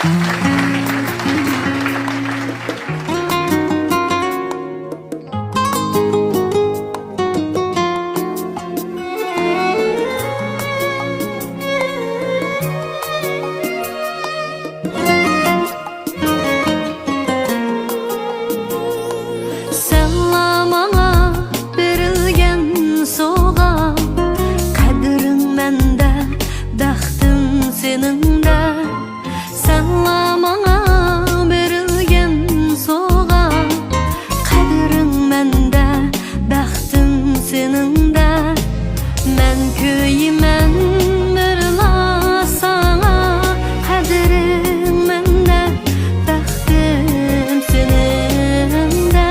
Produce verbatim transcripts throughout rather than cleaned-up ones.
سەنلا ماڭا بېرىلگەن سوۋغا، قەدرىڭ مەندە، بەختىم سېنىڭدە. سەنلا ماڭا بېرىلگەن سوۋغا، قەدرىڭ مەندە، بەختىم سېنىڭدە. مەن كۆيىمەن بىرلا ساڭا، قەدرىڭ مەندە، بەختىم سېنىڭدە.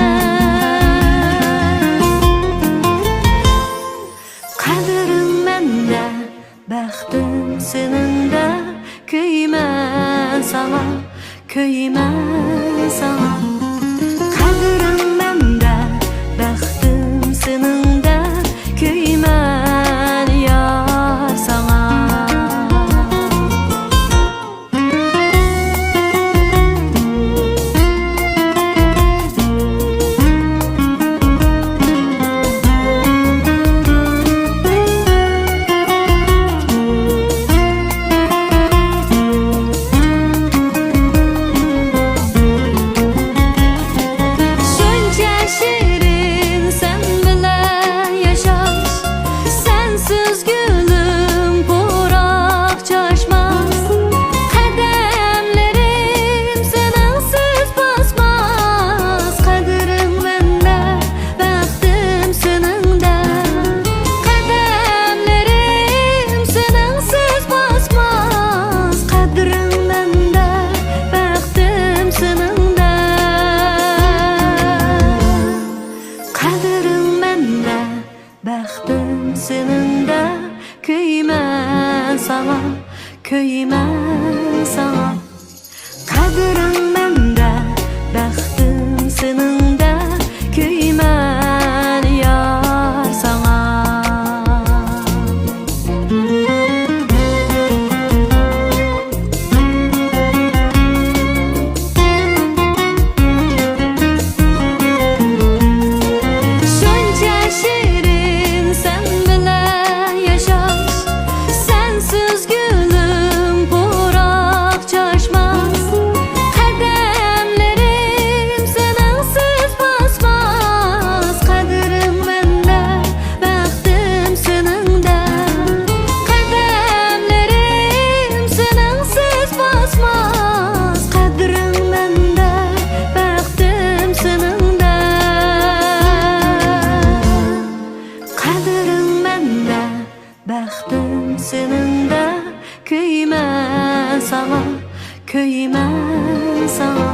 قەدرىڭ مەندە، بەختىم سېنىڭدە، كۆيىمەن ساڭا، كۆيىمەن ساڭا. قەدرىڭ مەندە، بەختىم سېنىڭدە، كۆيىمەن يار ساڭا. شۇنچە شېرىن سەن بىلەن ياشاش، سەنسىز گۈلۈم پۇراق چاچماس، قەدەملىرىم سېنىڭسىز باسماس. قەدرىڭ مەندە، بەختىم سېنىڭدە، قەدەملىرىم سېنىڭسىز باسماس. قەدرىڭ مەندە، بەختىم سېنىڭدە، قەدرىڭ مەندە، بەختىم سېنىڭدە، كۆيىمەن ساڭا، كۆيىمەن ساڭا. قەدرىڭ مەندە، بەختىم سېنىڭدە، كۆيىمەن يار ساڭا. شۇنچە شېرىن سەن بىلەن ياشاش، سەنسىز گۈلۈم پۇراق چاچماس، قەدەملىرىم سېنىڭسىز باسماس. قەدرىڭ مەندە، بەختىم سېنىڭدە، قەدەملىرىم سېنىڭسىز باسماس. قەدرىڭ مەندە، بەختىم سېنىڭدە، قەدرىڭ مەندە، بەختىم سېنىڭدە. كۆيىمەن ساڭا، كۆيىمەن ساڭا.